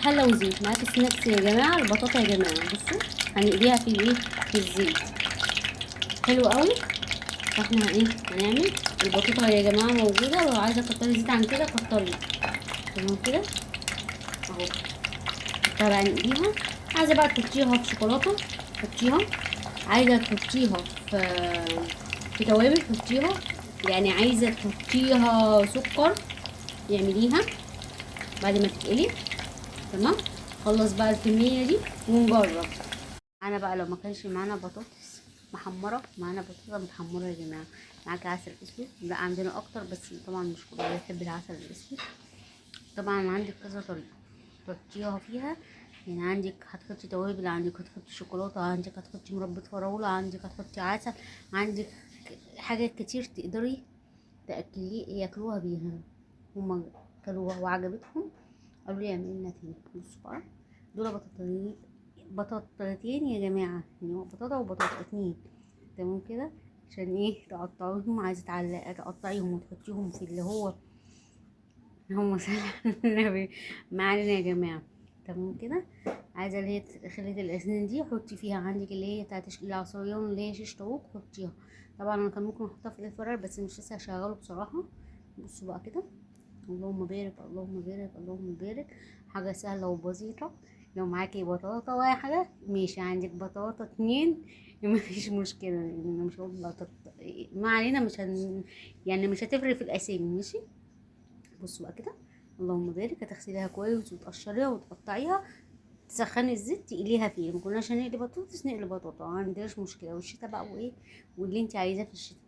حله وزيت. معاكي snacks يا جماعة، البطاطا يا جماعة بصوا هنقليها في الايه، في الزيت. حلو قوي. فاحنا ايه هنعمل البطاطا يا جماعة موجودة، ولو عايزه تكتري زيت عن كده كتري. تمام كده اهو. حطها بقى نقليها. عايزه بقى تحطيها في شوكولاتة حطيها، عايزه تحطيها في توابل حطيها، يعني عايزه تحطيها سكر اعمليها بعد ما تتقلي. تمام. خلص بقى الكمية دي ونجرب. انا بقى لو ما كانش معانا بطاطس محمرة، معانا بطاطا متحمره يا جماعة، معاك عسل اسود، لا عندنا اكتر بس طبعا مش كله بيحب العسل الاسود. طبعا عندك كذا طريقه تحطيها فيها، يعني عندك هتحطي توابل، عندك هتحطي شوكولاتة، عندك هتحطي مربى فراوله، عندك هتحطي عسل، عندك حاجات كتير تقدري تاكليه ياكلوها بيها. هما كلوها وعجبتهم قالوا لي اعملي لنا تاني. بصوا بقى دول بطاطتين، بطاطتين يا جماعة، يعني هو بطاطا وبطاطا اتنين. تمام كده، عشان ايه تقطعيهم، عايزه تقطعيهم وتحطيهم في اللي هو هم صلى على النبي ما علينا يا جماعة. تمام كده. عايزه اللي هي خلة الاسنان دي حطي فيها، عندك اللي هي بتاعت العصيان اللي هي شيش طاووق حطيها. طبعا انا كان ممكن احطها في الفرار بس مش لسه هشغله بصراحة. بصوا بقى كده، اللهم بارك اللهم بارك اللهم بارك. حاجة سهلة وبسيطة. لو معاكي بطاطا واحدة ماشي، عندك بطاطا اتنين مفيش مشكلة، يعني انا مش هقول بطاطا، ما علينا، مش هن... يعني مش هتفرق في الاسامي ماشي. بصوا بقى كده اللهم بارك. هتغسليها كويس وتقشريها وتقطعيها، تسخني الزيت تقليها فيه. ما كناش هنقلي بطاطس نقلي بطاطا، ما عندناش مشكلة. والشتا بقى وايه واللي انت عايزاه في الشتا.